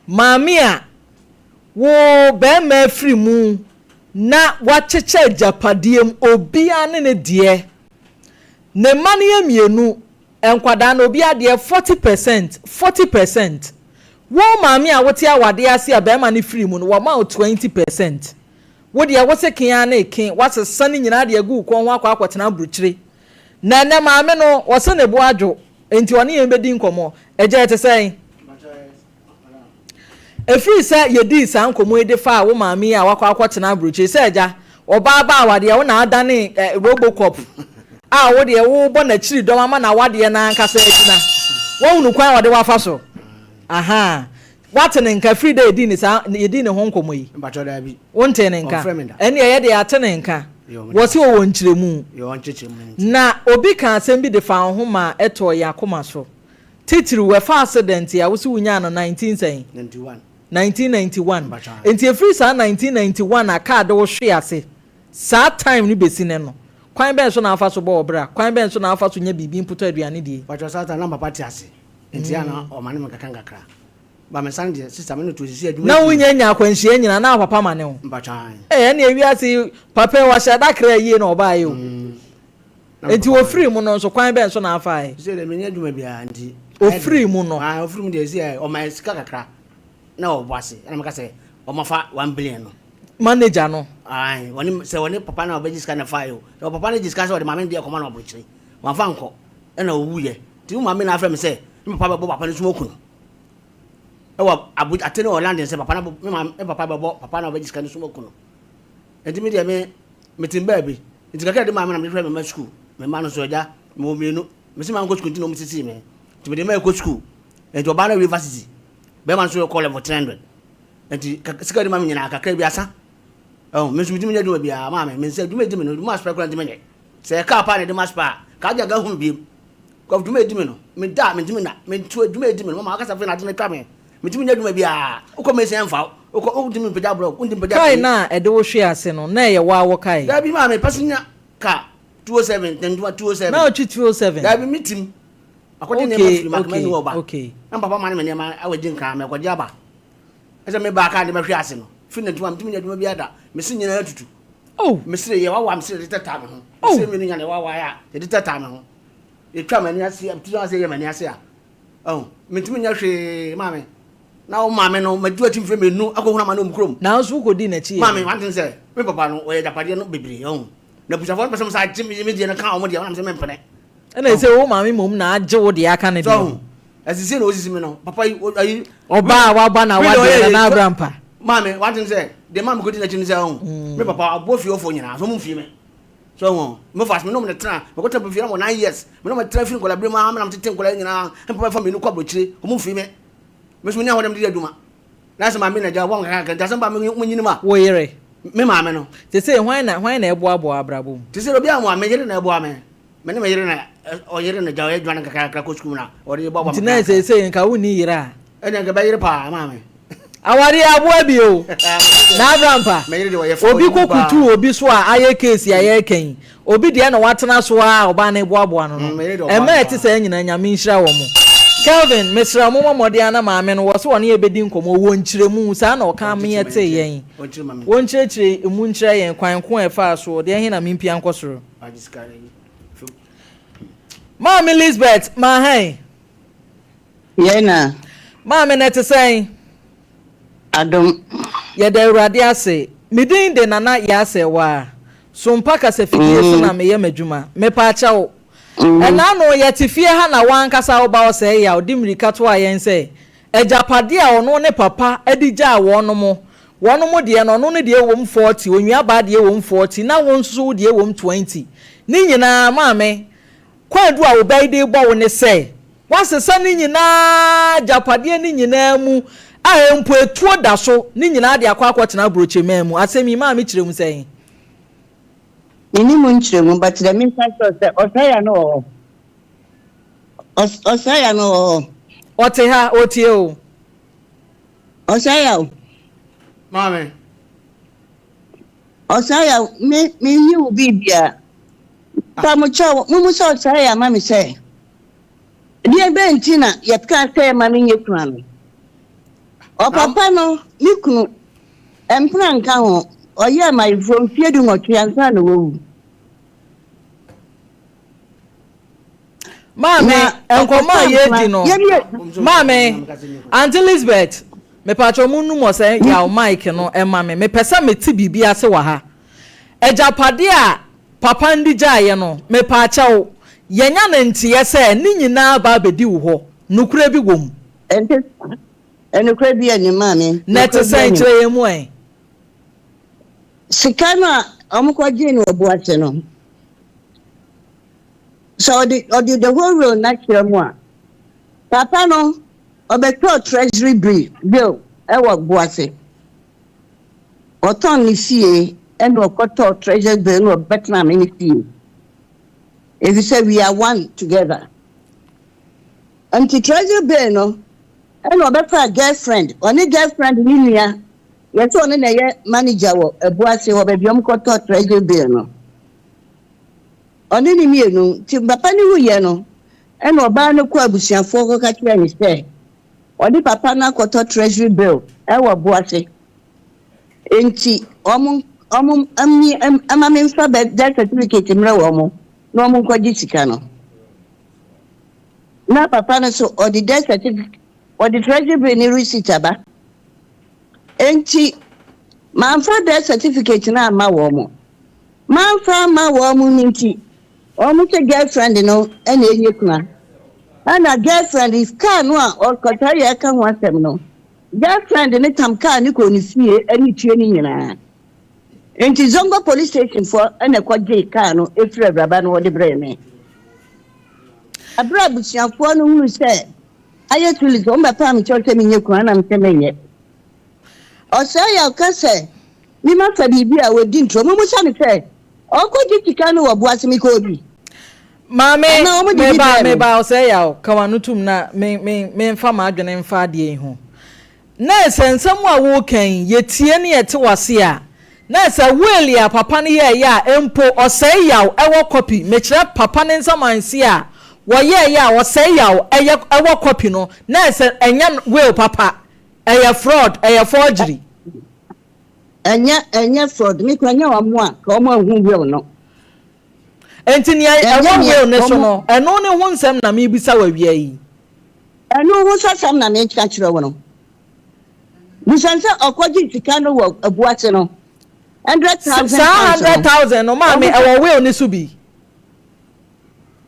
Maame a wo barima afiri mu na wakyekyɛ agyapadeɛ mu, obiara ne ne deɛ. Ne mma no yɛ mmienu, nkwadaa no obiara deɛ 40%, 40%. Wo maame a wote awadeɛ ase a barima no firi mu no, wɔma wo 20%. Wo deɛ wo se ke ara ne ke, woasesa ne nyinaa de agu wo kɔn ho akɔ akɔtena aburokyire. Na ɛnnɛ maame no, ɔse ne bo adwo, enti ɔne yɛn bɛdi nkɔmmɔ. Agya, ɛte sɛn? Ɛfiri sɛ yɛdii saa nkɔmmɔ yi de faa wo maame yi a wakɔ akɔtena aburokyire sɛ agya, ɔbaa ba awadeɛ, wo na adane eh, Robocop a wo deɛ wobɔ n'akyiri dɔm ama n'awadeɛ no ankasa agyina. Woahunu kwan a ɔde wafa so? Aha. Woate ne nka firi dɛ yɛdii ne saa yɛdii ne ho nkɔmmɔ yi? Mpakyɛw daabi. Wontee ne nka? Ɔmfrɛ me da. Ɛnneɛ yɛ deɛ yɛate ne nka. Yɛ ɔmo Wɔse ɔwɔ nkyerɛmu. Yɛ ɔnkyerɛkyerɛ mu nti. Na obi kaa asɛm bi de faa wo ho maa ɛtɔɔ yɛn akoma so. Titiriw, ɛfa accident a wose wonyaa no 19 sɛn? 91. 1991. Mpakyɛw. Enti ɛfiri saa 1991 a kaa de wo hwee ase saa time no bɛsi nnɛ no, kwan bɛn so na wofa so bɔ wo bra? Kwan bɛn so na wofa so nya biribi mpo tɔ aduane die? Mpakyɛw saa time no na papa te ase nti a na ɔmane me nkakra nkakra. Ba me nsa no deɛ sister me no to sisi adwuma Na nti. wonya nya akwanhyia nyina na papa ma ne wo. Mpakyɛw ae. Ee ɛneɛ wiase yi papa yi wahyɛ da kra yie na ɔbaeɛ o. Na me Nti papa ma ne. ofiri mu no nso kwan bɛn so na afaeɛ? Sisei deɛ menni adwuma biara nti. Ayɛ den. Ofiri mu no. Ae ofiri mu deɛ sisei ɔma yɛ sika kakra na ɔbɔ ase ɛna meka sɛ ɔma fa 1 billion no. Manager no. Ae wɔne sɛ wɔne papa no a ɔbɛgye sika na ɛfaeɛ o. Sɛ papa no gye sika sɛ ɔde maame no deɛ kɔma no aburokyire wamfa ankɔ ɛna ɔwuiɛ. Nti wo maame na afrɛ me sɛ me papa bɛbɔ papa no sum aku no. Ɛwɔ Abuja ate no wɔ London sɛ papa no me maame me papa bɛbɔ papa no a ɔbɛgye sika no sum aku no. Nti me deɛ me mete baabi. Nti kakra de maame na mede hwɛ me mma sukuu. Me mma no nso agya mewɔ mmienu. Mese mankɔ sukuu nti na wɔn sisii me. Nti mede mma ɛkɔ sukuu. Nti ɔbaa no awie varsity. Bɛrima no nso kɔ level 300. Nti sika de ma me nyinaa kakra bi asa. Ɛho me nso metumi nyɛ adwuma biara maame me nsa adwuma edi me no adwuma asopɛ koraa ntumi nyɛ. Sɛ ɛkaa paa na ɛde ma asopɛ a kaa gya ga hu me biem. Kɔf dwuma edi me no, me da a mentumi nna, mentu adwuma edi me no, mama akasa afei na ade no atwa me. Mentumi nyɛ adwuma biara. Wokɔ mason ɛmfa wo, wokɔ wontumi mpagya blɔk, wontumi mpagya Kae hwee. no a ɛde wo hwee ase no, na ɛyɛ wo ara wo kae? Dabi maame, passenger car 207, Tantuma 207. Na wotwi 207? Dabi, me tim. Akɔgye nneɛma Okay, firi Makema okay, ni hɔ ba. okay. Na papa ma ne me nneɛma awɔ gye nkran, mɛkɔgye aba. Ɛsɛ me baa kaa de bɛhwe ase no, firi Nantuma mentumi nyɛ adwuma biara da. Me se nyinaa atutu. Oh! Me sere yɛ wawa, me sere de tɛtaa me ho. Me Oh! sere mmienu nya na ɛwawa a, yɛde tɛtaa me ho. Yɛtwa m'ani ase, tiri ase yɛ m'ani ase a, ɔho, mentumi nyɛ hwee, maame. Na wo maame no, madi w'akyi mfeɛ mmienu akɔhunu amane wɔ me kurom. Nanso wokɔdii n'akyi yɛ Maame, dɛn? one thing sɛ, me papa no, ɔyɛ agyapadeɛ no bebree, ɔho. Na abusuafoɔ no pɛ sɛ wɔn san gye me deɛ no ka wɔn deɛ, wɔnam sɛ mempene. Ɛna ɛsɛ wo maame mmom na agye wo deɛ aka ne So deɛ ɔho, ho. ɛsisi na ɔsisi me no, papa yi, ayi. Ɔbaa a waba na wadeɛ na n'abra mpa. Maame, one thing sɛ, deɛ maame kɔdi n'akyi no sɛ, ɔho, me papa aboa fiefoɔ nyinaa, so wɔn mfie me. So ɔho, me fa me nom ne tena, mekɔ tena fie na wɔ 9 years, me nom tena firi nkɔla bere mu a, me nam tete nkɔla nyinaa, me papa fa mmienu kɔ aburokyire, wɔn mfie me. Me so me ni ahoɔden de yɛ adwuma. Na sɛ maame na gya wɔn kakra nti asɛm ba me nyini mu a. Wo yere. Me maame no. Te sɛ hwan na hwan na ɛboaboa abrabɔ mu? Te sɛ obi a mo a me yere na ɛboa me. Me ne me yere na ɔyere na gya ɔyɛ adwuma no kakra kakra kɔ sukuu mu na ɔde boaboa me Nti na kakra. seesei nka wonni yere a. Ɛnna nka bɛyere paa maame. Awareɛ aboa bi o. Na Abrampa, Me yere de ɔyɛ fɛ obi ɔyɛ kɔ paa. kutu obi so a ayɛ case a yɛreka yi, obi deɛ na watena so ara a ɔbaa no reboaboa no no. Me yere de ɔboa Mmaa me a ɛte paa. saa nyinaa, Nyame nhyira wɔn. Kelvin, mesrɛ wo mommɔ mmɔden ara na maame no, wɔ se ɔne yɛn bɛdi nkɔmmɔ, ɔwɔ nkyerɛmu, saa na ɔka me Ɔnkyekye yɛtee me yɛn. nkyerɛ. Ɔnkyerɛ ma me. Wɔnkyerɛkyerɛ emu nkyerɛ yɛn kwan ko a ɛfaa soɔ, deɛ he na mempia nkɔ soro. Agye sika no yi. Maame Lisbeth, mahan. Yɛn na. Maame, na ɛte sɛn? Adom. Yɛda Awurade ase. Me din de Nana Yaa Serwaa. Sompa kasafidie so na meyɛ m'adwuma. Mepaakyɛw, ɛna ano yɛte fie ha na w'ankasa wo ba Ɔsɛe Yaw de mmirika toaa yɛn sɛ agyapadeɛ a ɔno ne papa de gyaa wɔnom, wɔnom deɛ no ɔno no deɛ wom 40, onuabaa deɛ wom 40 na wo nso wo deɛ wom 20. Ne nyinaa maame, Kwaadu a wo ba yi de rebɔ wo ne sɛ woasesa ne nyinaa agyapadeɛ no nyinaa mu a mpo etuo da so ne nyinaa de akɔ akɔtena aburokyeman mu. Asɛm yi maame kyerɛ mu sɛn? Menni mu nkyerɛmu but deɛ menka kyerɛ wo sɛ Ɔsɛeya no wɔ hɔ. Ɔsɛeya no wɔ hɔ. Ɔte ha, ɔretie o. Ɔsɛeya o. Maame. Ɔsɛeya me menyi wo biribiara. Pa mo kyɛw, mo mu sɛ ɔsɛeya ma me sɛ deɛ bɛn nti na yɛkaa sɛ ma menyɛ kunu ano? Ɔpapa no, me kunu, mpena nka ho, ɔyɛɛ m'ayeforɔ mfeɛ dunwɔtwe ansa na wawu. Maame, nkɔmmɔ a yɛredi no, maame, Auntie Lisbeth, mepatwɛ mo num ɔsɛ yaw mic no ɛma me, mepɛ sɛ mete biribi ase wɔ ha. Agyapadeɛ a papa ndi gyaeɛ no, mepaakyɛw, yɛnya no nteɛ sɛ ne nyinaa ba abɛdi wo hɔ, nokorɛ bi wɔ mu? Ɛnte saa, nokorɛ bi nnim maame, Na ɛte nokorɛ bi sɛn? nnim. Kyerɛ yɛn mu ɛ. Sika no a wɔkɔgyee no wɔ Boase no, Sɛ ɔde ɔde the whole will no akyerɛ mu a, papa no ɔbɛtɔɔ treasury bill bill ɛwɔ Boase. Ɔtɔn ne fie ɛna ɔkɔtɔɔ treasury bill na ɔbɛtena me ne fie. Efisɛ we are one together. Nti treasury bill no ɛna ɔbɛfaa girlfriend, ɔne girlfriend ne nua, yɛsɛ ɔno na ɛyɛ manager wɔ Ɛboase hɔ baabi a wɔkɔtɔɔ treasury bill no. Ɔne no mmienu nti papa no wuiɛ no ɛna ɔbaa no kɔɔ abusuafoɔ kɔka kyerɛɛ no sɛ ɔde papa no akɔtɔ treasury bill ɛwɔ Boase nti wɔn wɔn ɛma me nfa death certificate mmerɛ wɔn na wɔn nkɔgye sika no. Na papa no so ɔde death certificate ɔde treasury bill ne receipt aba nti mamfa death certificate no amma wɔn. Mamfa amma wɔn no nti, wɔn sɛ girlfriend no na ɛnyɛ kuna. Ɛna girlfriend car no a ɔkɔtaa yɛ ɛka ho asɛm no, girlfriend no tam car no kɔɔ ne fie ɛne tuo no nyinaa. Nti Zongo police station foɔ ɛna ɛkɔgyee car no ɛfiri awuraba no hɔ de brɛɛ me. Ɛberɛ a abusuafoɔ no hunu sɛ ayɛ too late, wɔn bɛpaa me kyɛw sɛ menyɛ kuna na mesɛ menyɛ. Ɔsɛe a ɔka sɛ, Me mafa biribi a ɔdi ntorɔ. Mommisa no sɛ, ɔrekɔgye sika no wɔ bo ase mekɔɔ bi? Maame, Anaa wɔde bi meba, brɛɛ me? meba, ɔsɛe yaw, ka w'ano tom na me, me, memfa m'adwene mfa adeɛ yi ho. Na sɛ nsɛm a woreka yi, yɛtie ne yɛte w'ase a, na sɛ will a papa no yɛeɛ a mpo ɔsɛe yaw wɔ copy, mekyerɛ papa ne nsamanseɛ a wɔyɛeɛ a ɔsɛe yaw yɛ wɔ copy no, na sɛ ɛnyɛ will papa. Ɛyɛ fraud, ɛyɛ forgery. Ɛnyɛ ɛnyɛ fraud, me kura nyɛ wɔn a ka wɔn ahu will no. Nti nea Ɛnyɛ ɛwɔ nea will no so wɔn. no, ɛno ne ho nsɛm na mebisa wo awia yi. Ɛno ho sasɛm na meka kyerɛ wo no. Bisa no sɛ ɔkɔgye sika no wɔ abuase no, 100,000 Saa pounds no. 100,000 no, maame, Wɔn sɛ ɛwɔ will no so bi?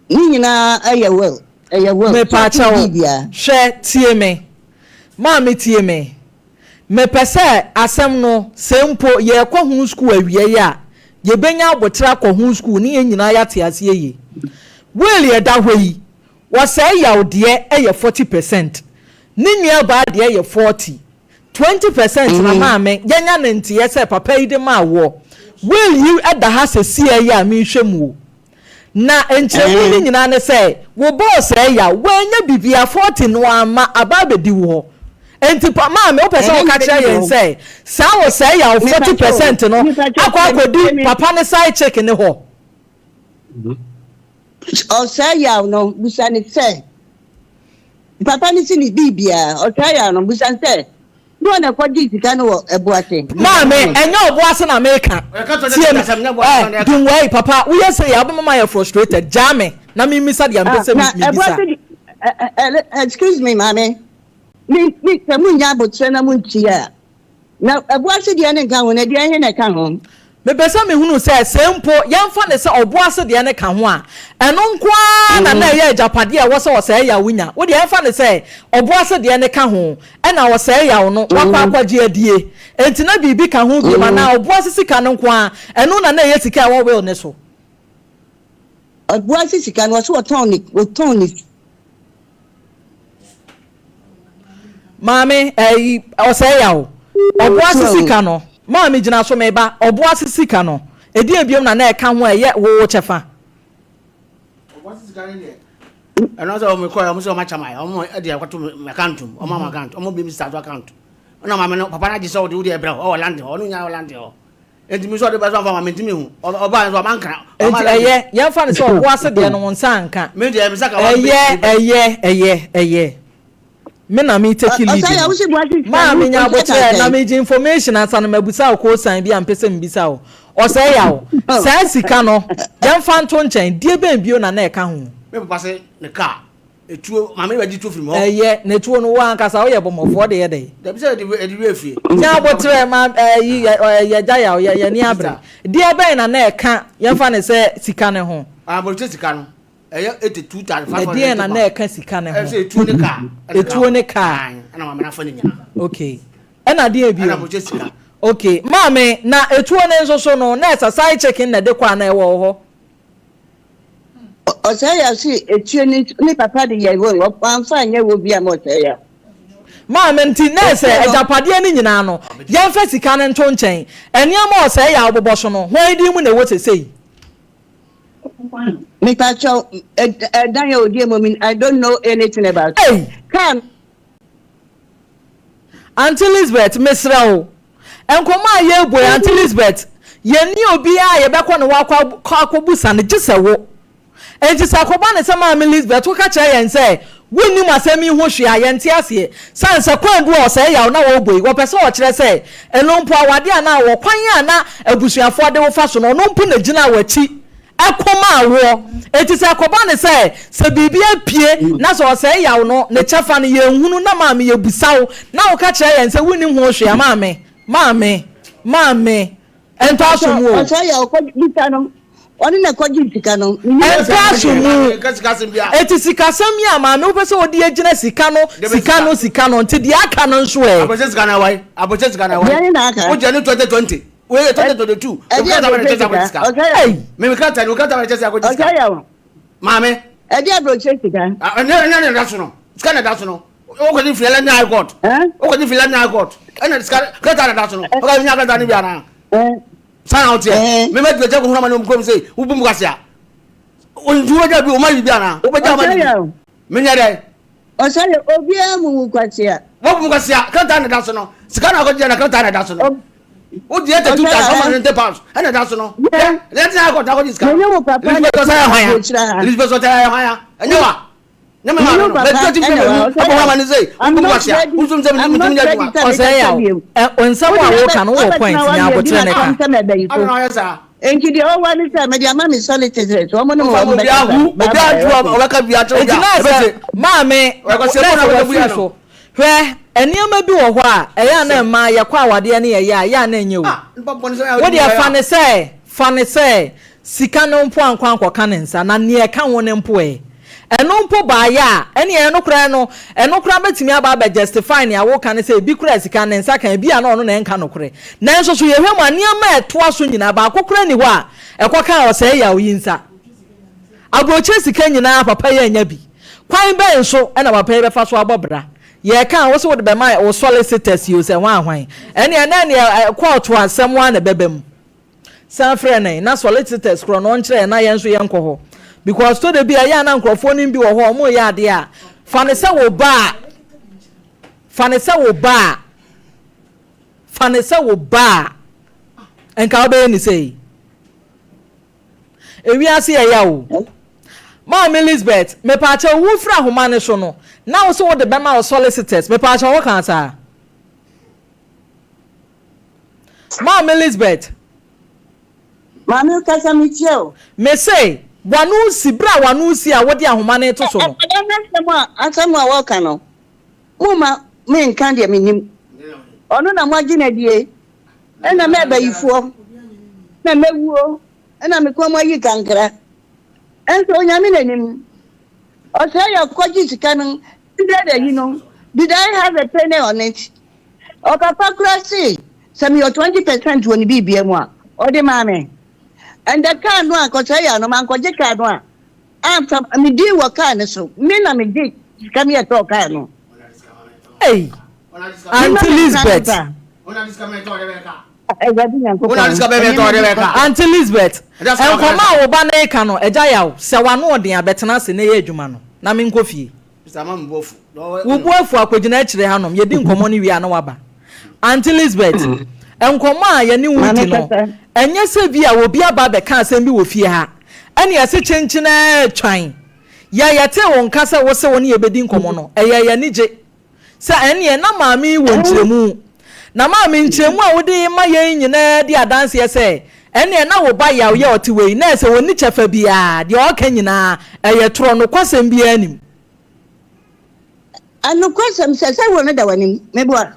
Ne nyinaa ɛyɛ will, ɛyɛ will. Sɛ ɔte Mepaakyɛw, biribiara. hwɛ, tie me. Maame tie me. Mepɛ sɛ asɛm no, sɛ mpo yɛrekɔ ho sukuu awiei a, yɛbɛnya aboterɛ akɔ ho sukuu ne yɛn nyinaa yɛate aseɛ yie. Will ɛda hɔ yi, ɔsɛe yaw deɛ yɛ 40 percent, ne nuabaa deɛ yɛ 40. 20 percent na maame yɛnya no nteɛ sɛ papa yi de maa woɔ. Will yi da ha sɛsiɛ yi a merehwɛ mu o. Na nkyerɛmu no nyinaa ne sɛ, wo ba ɔsɛe yaw, wannya biribiara, 40 no amma, aba abɛdi wo hɔ. Enti pa, maame, wopɛ sɛ woka kyerɛ yɛn sɛ, saa ɔsɛe yaw 40 percent no akɔ akɔdi papa ne side chick no hɔ? Ɔsɛe yaw no, bisa no sɛ, papa no si ne biribiara, ɔsɛe yaw no, bisa no sɛ, Ne hɔ na ɛkɔgyee sika no wɔ ɛbo ase. Maame, ɛnyɛ ɔbo ase na meka. Tie me. Eh, Dunwai, papa, woyɛ sei a, wobɛma mayɛ frustrated. Gyaa me na memmisa deɛ mepɛ sɛ mebisa. Excuse me, maame. Me, me, sɛ munnya aboterɛ na muntie a, Na ɛbo ase deɛ no nka ho, na deɛn he na ɛka ho? Mepɛ sɛ mehunu sɛ, sɛ mpo yɛmfa no sɛ ɔbo ase deɛ no ka ho a, ɛno nko ara na na ɛyɛ agyapadeɛ a ɛwɔ sɛ ɔsɛe yaw nya. Wo deɛ yɛmfa no sɛ ɔbo ase deɛ no ka ho, ɛna ɔsɛe yaw no wakɔ akɔgye adie. Enti na biribi ka ho bio anaa ɔbo ase sika no nko ara, ɛno na na ɛyɛ sika a ɛwɔ will no so? Ɔbo ase sika no, ɔse ɔtɔn ne, ɔtɔn ne. Maame, ɛyi, ɔsɛe yaw. Ɔbo ase sika no, maame gyina so meba, ɔbo ase sika no, ɛdeɛn biom na na ɛka ho a ɛyɛ wo wo kyɛfa? Ɔbo ase sika no deɛ, ɛno sɛ wɔn kɔɛ, wɔn sɛ wɔn akyɛ ma yɛ, wɔn ɛde akɔto mi account mu, wɔn ama account, wɔn bi mi sisa to account. Ɛna maame no, papa no agye sɛ ɔde wo deɛ brɛ hɔ, ɔwɔ London hɔ, ɔno nyinaa wɔ London hɔ. Enti me nso ɔde bɛso amfa ma mentumi hu. Ɔbaa nso ɔma nkra. Enti ɛyɛ, yɛmfa no sɛ ɔbo ase deɛ no wo nsa anka. Me deɛ me nsa ka Ɛyɛ, ɛyɛ, ɛyɛ, ɛyɛ. Me na me take lead no. Maa me nya aboterɛ na me gye information ansa na mabusa wo kosan bi a mpɛ sɛ mebisa wo. Ɔsɛe yaw. Saa sika no, yɛmfa nto nkyɛn, deɛ bɛn bio na na ɛka ho? Me papa se ne car etuo, maame no bɛgye tuo firi me hɔ. Ɛyɛ, na etuo no wo ankasa woyɛ bɔmmɔfoɔ de yɛ dɛn? Dabi sɛ yɛde yɛde wura fie. Nya aboterɛ ma ɛyi yɛ yɛgya yaw, yɛ yɛn ani abere. Deɛ bɛn na na ɛka yɛmfa no sɛ sika no ho? Aburokyire sika no. Ɛyɛ 82,500. Ɛdeɛn na na ɛka sika no ho? Ɛsɛ etuo ne kaa. Etuo ne kaa. Ɛna maame no afa ne nyinaa. Okay. Ɛna deɛ bio? Ɛna mo sika. Okay. Maame, na etuo no nso so no, na ɛsɛ side chicken na ɛde kɔ anaa ɛwɔ wɔ hɔ? Ɔsɛe a se etuo no ne papa de yɛ wɔ wamfa anyɛ wɔ bi ama ɔsɛe a. Maame, nti na ɛsɛ agyapadeɛ no nyinaa no, yɛmfa sika no nto nkyɛn. Nneɛma a ɔsɛe a wobobɔ so no, hwan din mu na ɛwɔ sesei? Mepakyɛw, ɛdan a odi emu mi, I don't know anything about it. Ei! Car no. Auntie Lisbeth, mesrɛ wo, nkɔmmɔ a yɛrebɔ yi, Auntie Lisbeth, yɛnni obiara a yɛbɛkɔ ne hɔ akɔ akɔbusa no gye sɛ wo. Enti sɛ akɔba no sɛ Maame Lisbeth woka kyerɛ yɛn sɛ wonnim asɛm yi ho hwee a, yɛnte aseɛ. Sane sɛ kwan bi wɔ hɔ sɛ ɛyaw na wɔrebɔ yi, wɔpɛ sɛ wɔkyerɛ sɛ ɛno mpo awadeɛ anaa wɔ kwan a na abusuafoɔ de wo fa so no, ɔno mpo na ɛgyinaa w'akyi ko maa woɔ. Enti sɛ ɛkɔba no sɛ, sɛ biribi apue na sɛ ɔsɛe yaw no ne kyɛfa no yɛnhunu na maame yɛbisa wo na woka kyerɛ yɛn sɛ wonnim ho hwee a, maame, maame, maame, Ɛntɔ aso mu o. Ɔsɛ yɛ ɔkɔ bisa no ɔne na kɔgye sika no. Ɛntɔ aso mu. Eti sikasɛm yi a maame wopɛ sɛ wode agyina sika no sika no sika no nti deɛ aka no nso ɛ. Abɔhyɛ sika na wae abɔhyɛ sika na wae. Deɛ na aka. Wogye ne 2020 wei yɛ 2022. Ɛdi abɔhyɛ sika ɔsɛ yɛ. Mimi krata ni krata na kyɛ sɛ akɔgye sika. Ɔsɛ yɛ. Maame. Ɛdi abɔhyɛ sika. Ɛnyɛ ɛnyɛ na ɛda so no sika na ɛda so no. Wokɔgye firi London High Court. Wokɔgye firi London High Court. Ɛna sika krataa na da so no. Wokɔgye nya krataa no bi anaa? Saa na woteɛ. Mema dua kyɛ kɔhunu ama ne kurom sɛ wobu mu kwasea. Nti wobɛgya bi woma biribi anaa? Wobɛgya ama biribi. Menyɛ dɛn? Ɔsɛ yɛ obiara mu wu kwasea. Wobu mu kwasea. Krataa na da so no. Sika na akɔgye na krataa na da so no. Wodi ɛtɛ £2,100 ɛna da so no. London High Court akɔgye sika. Elizabeth ɔsɛ yɛ hwan ya? Elizabeth ɔsɛ yɛ hwan ya? Ɛnyɛ wa? ne me maame no mɛdua ti fie mu ɛbɔ hɔ ama ne sɛ wobu kwasea wosum sɛ metumi nyɛ adwuma. Ɔsɛe yaw nsɛm a woka no wowɔ point nya aboterɛ ne ka. Nti deɛ ɔwɔ ne sɛ mede ama me solicitors wɔn ne wɔn bɛkasa. Nti na sɛ maame na sɛ wafiri so hwɛ nneɛma bi wɔ hɔ a ɛyɛ a na mmaa yɛkɔ awadeɛ ne yɛyɛ a ɛyɛ a na ɛnyɛ o. Wo deɛ fa ne sɛ fa ne sɛ Sika no mpo ankɔ ankɔka ne nsa, na nea ɛka ho no mpo ɛ? Ɛno mpo baeɛ a, ɛnneɛ ɛno koraa no, ɛno koraa bɛtumi aba abɛ justify nea woka no sɛ ebi koraa sika no ne nsa ka, ebia na ɔno na ɛnka nokorɛ. Nanso so yɛhwɛ mu a, nneɛma a ɛtoa so nyinaa, baako koraa nni hɔ a ɛkɔkaa ɔsɛe yaw yi nsa. Aburokyire sika nyinaa papa yi annya bi. Kwan bɛn so na papa yi bɛfa so abɔ bra? Yɛreka a, wo se wode bɛma wo solicitors yi o, sɛ hwan hwan. Ɛnneɛ na ɛnneɛ kɔɔto asɛm ara na ɛbɛba mu. San frɛ no na solicitors korɔ no ɔnkyerɛ yɛn na yɛn nso yɛnkɔ hɔ because tɔ da bi a ɛyɛ a na nkurɔfoɔ no bi wɔ hɔ a wɔreyɛ adeɛ a fa no sɛ wo ba a fa no sɛ wo ba a fa no sɛ wo ba a nka wobɛyɛ ne sɛ yi ewiase yɛ ya o maame Elizabeth mepaakyɛ wo firi ahoma no so no na wo sɛ wode bɛma wo solicitors mepaakyɛ wo kan saa. Maame Lisbeth. Maame kasa me tie o. Me se, w'ano si, bere a w'ano si a wode ahoma no reto so no. Akwadaa no asɛm a asɛm a wɔka no, momma menka deɛ mennim. Ɔno na moagye no adie, ɛna mɛ abayifoɔ, na mɛwuo, ɛna me kɔn mu ayi kankra. Ɛnso Onyame na nim. Ɔsɛe yɛ kɔgye sika no, ndɛ da yi no, did I have a penny on it? Ɔpapa koraa se sɛ meyɔ 20% wɔ ne biribia mu a, ɔde maa me. And the car no a nkɔsɛe yɛ no, mankɔgye car no a, amfa me din wɔ car no so. Me na megye sika me yɛtɔɔ car no. Ei, Auntie Lisbeth. Awurade Nyankopɔn. Auntie Lisbeth, nkɔmɔ a wo ba no reka no, agya yaw, sɛ w'ano ɔden a, bɛtena ase na yɛ adwuma no, na menkɔ fie. Wo bo afu akɔgyina akyire hanom, yɛdi nkɔmmɔ no wie a na woaba. Auntie Lisbeth, nkɔmmɔ a yɛne wo redi no, ɛnyɛ sɛ bi a obi aba abɛka asɛm bi wɔ fie ha, ɛne yɛse kyenkyen ara twan. Yɛ yɛtee wo nka sɛ wose wo ne yɛbɛdi nkɔmmɔ no, ɛyɛɛ yɛn anigye. Sɛ ɛnneɛ na maame yi wɔ nkyerɛmu. Na maame, nkyerɛmu a wode rema yɛn nyinaa di adanseɛ sɛ, ɛnneɛ na wo ba yaw yɛ ɔte wei, na ɛsɛ ɔnni kyɛfa biara, deɛ ɔreka nyinaa, ɛyɛ torɔ, nokwasɛm biara nnim. Nokwasɛm sɛ, sɛ wo no da w'anim, meboa.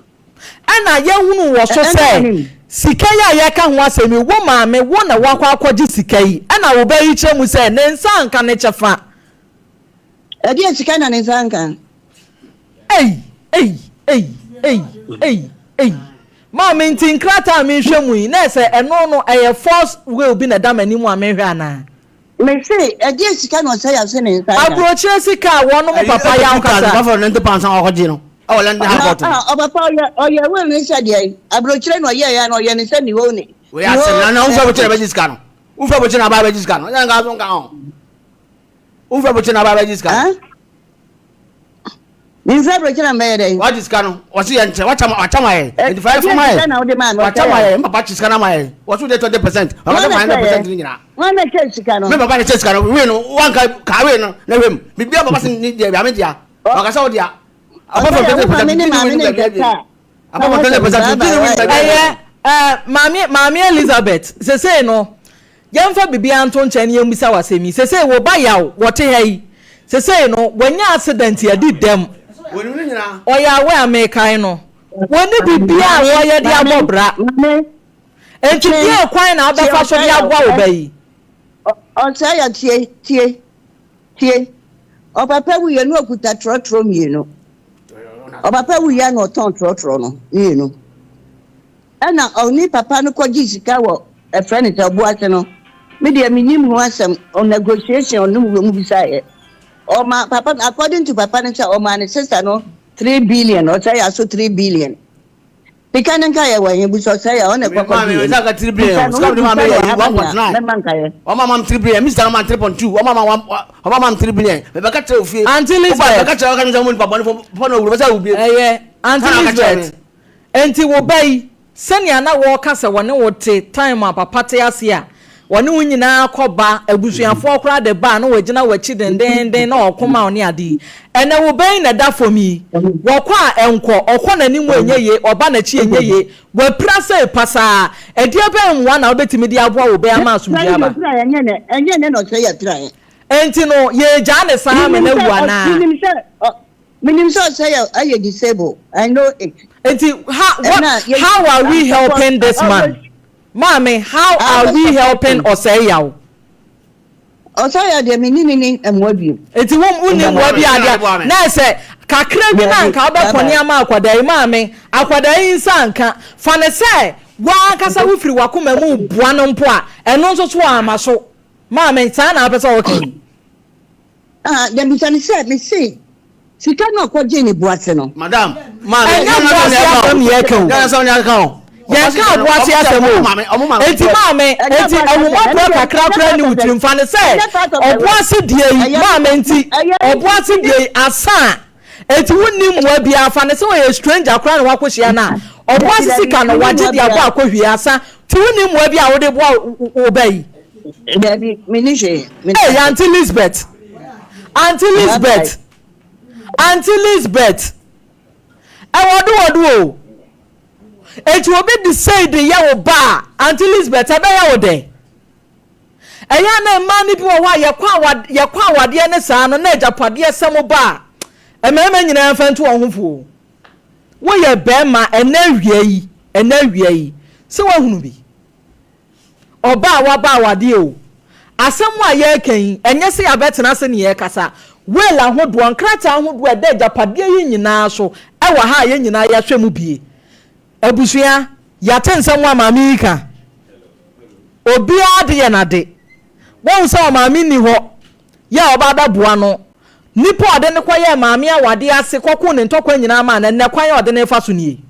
Ɛna yɛhunuu wɔ so sɛ, sika yi a yɛreka ho asɛm yi, wo maame, wo na woakɔ akɔgye sika yi, ɛna wo ba yi kyerɛ mu sɛ, ne nsa anka ne kyɛfa. Ɛdeɛn sika na ne nsa anka? Ei! Ei! Ei! Ei! Ei! Ei! Maame, nti nkrataa a merehwɛ mu yi, na ɛsɛ ɛno no ɛyɛ force will bi na ɛda m'anim a merehwɛ anaa? Mese, ɛdeɛn sika na ɔsɛ yɛase ne nsa anka? Aburokyire sika a wɔnom papa yaw kasa. £2,590 a ɔkɔgye no ɛwɔ London High Court no. Na ɔpapa ɔyɛ ɔyɛ will ne sɛ deɛn? Aburokyire na ɔyɛeɛ anaa ɔyɛ ne sɛ ne whole ne? Wei asɛm na na wofɛ aburokyire na bɛgye sika no. Wofɛ aburokyire na aba abɛgye sika no. Ɛnyɛ nka so nka ho. Wofɛ aburokyire na aba abɛgye sika no. Mefiri aburokyire na mebɛyɛ dɛn? Wagye sika no, wɔsi yɛn nkyɛn, wakyɛ wakyɛ ma yɛn. Nti fa yɛ fa ma yɛn. Wakyɛ ma yɛn, papa kye sika na ma yɛn. Wɔsi wode 20%, papa sɛ ma 100% ne nyinaa. Wɔn na kyɛ sika no. Me papa na kyɛ sika no, wei no, wanka kaa wei no, na hwɛ mu. Biribi a papa sɛ ne deɛ, bia me dea. Ɔka sɛ wo dea. Apart from 20%, ne maame ne nkasa. Apart from 20%, ɛyɛ ɛɛ maame maame Elizabeth sesei no. Yɛmfa biribiara nto nkyɛn na yɛmmisa wo asɛm yi. Seesei wo ba Yaw, wɔte ha yi. Seesei no, wanya accident adi dɛm. Ɔyɛ aware a mekae no. Wɔnni biribiara a wɔyɛ de abɔ bra. Enti deɛn kwan na wobɛfa so de aboa wo ba yi? Ɔsɛeɛ, tie, tie, tie. Ɔpapa wuiɛ na ɔkuta trɔtrɔ mmienu. Ɔpapa wuiɛ na ɔtɔn trɔtrɔ no mmienu. Ɛna ɔne papa no kɔgyee sika wɔ ɛfrɛ no sɛ ɔboase no me deɛ menim ho asɛm on negotiation ɔno wɔ mu bisaeɛ ɔma papa no according to papa no sɛ ɔmaa ne sister no 3 billion, ɔsɛ yɛ aso 3 billion sika no nka yɛ wɔ he busa ɔsɛ yɛ ɔna ɛkɔkɔ gye yɛ sika 3 billion sika mi ma mi yɛ 1.9 mɛma nkayɛ. Ɔma ma 3 billion, mi sika no ma 3.2, ɔma ma one, ɔma ma 3 billion mɛ bɛ ka kyerɛ ofie. Aunty Elizabeth. Bɛ ka kyerɛ ɔka kyerɛ mo nipa bɔnni fo fɔ na owurɔ bɛ sɛ owubie. Ɛyɛ, Aunty Elizabeth. Enti wo ba yi, sɛnea na wɔka sɛ wɔne wo te time a papa te ase a, wɔne wo nyinaa kɔ ba, abusuafoɔ koraa de ba a na wɔagyina w'akyi dendeenden na wɔko ma wo ne ade yi. Ɛnnɛ wo ba yi na ɛda fam yi, wɔkɔ a ɛnkɔ, ɔkɔ n'anim a ɛnyɛ yie, ɔba n'akyi a ɛnyɛ yie, wapira sei pasaa. Ɛdeɛ bɛn mmoa na wobɛtumi de aboa wo ba yi ama asomdwoeɛ aba? Ɛnyɛ nnɛ na ɔsɛ yɛpiraeɛ. Enti no, yɛregyaa no saa ama no awu anaa? Menim sɛ ɔsɛ yɛ ɛyɛ disable, I know it. Nti how what how are we helping this man? Maame, how are we helping Ɔsɛe Yaw? Ɔsɛe Yaw deɛ menni ne ne mmoa bio. Nti wo wonni mmoa bi adeɛ na ɛsɛ kakra bi na nka wobɛkɔ ne ama akwadaa yi. Maame, akwadaa yi nsa nka. Fa no sɛ w'ankasa wofiri w'akoma mu boa no mpo a, ɛno nso so amma so. Maame, saa na wopɛ sɛ woka yi? Ah, deɛ bisa ne sɛ, mese sika no a ɔkɔgyee ne boase no. Madam, maame, ɛnyɛ boase asɛm na yɛka o. Yɛn asɛm na yɛka o. Yɛnka boase asɛm o. Enti maame, enti ahummɔborɔ kakra koraa ni wo tirim. Fa no sɛ ɔboase deɛ yi, maame, nti ɔboase deɛ yi asa a, enti wonni mmoa biara. Fa no sɛ ɔyɛ stranger koraa na woakɔhyia no a, ɔboase sika no wagye de abɔ akɔhwie asa. Nti wonni mmoa bi a wode boa wo ba yi? Dabi, menni hwee. Hey, Auntie Lisbeth. Auntie Lisbeth. Auntie Lisbeth. Ɛwɔ do wɔ do o. Eti obi de sei de yɛ wo ba a, Auntie Lisbeth, ɛbɛyɛ wo dɛn? Ɛyɛ a na mmaa no bi wɔ hɔ a yɛkɔ awa yɛkɔ awadeɛ ne saa no na agyapadeɛ sɛm ba a, mmarima nyinaa mfa ntu wɔn ho fo o. Woyɛ barima ɛnɛ awia yi, ɛnɛ awia yi, sɛ woahunu bi. Ɔbaa a waba awadeɛ o. Asɛm a yɛreka yi, ɛnyɛ sɛ yɛabɛtena ase ne yɛrekasa. Will ahodoɔ, nkrataa ahodoɔ a ɛda agyapadeɛ yi nyinaa so wɔ ha a yɛn nyinaa yɛahwɛ mu bie. Abusua, yɛate nsɛm a maame yi ka. Obiara de yɛ n'ade. Woahu sɛ ɔmaame nni hɔ yɛ a ɔba abɛboa no. Nipa a ɔde no kɔyɛɛ maame awadeɛ ase kɔkoo ne ntɔkwa nyinaa maa no, ɛnnɛ kwan a ɔde no refa so nie.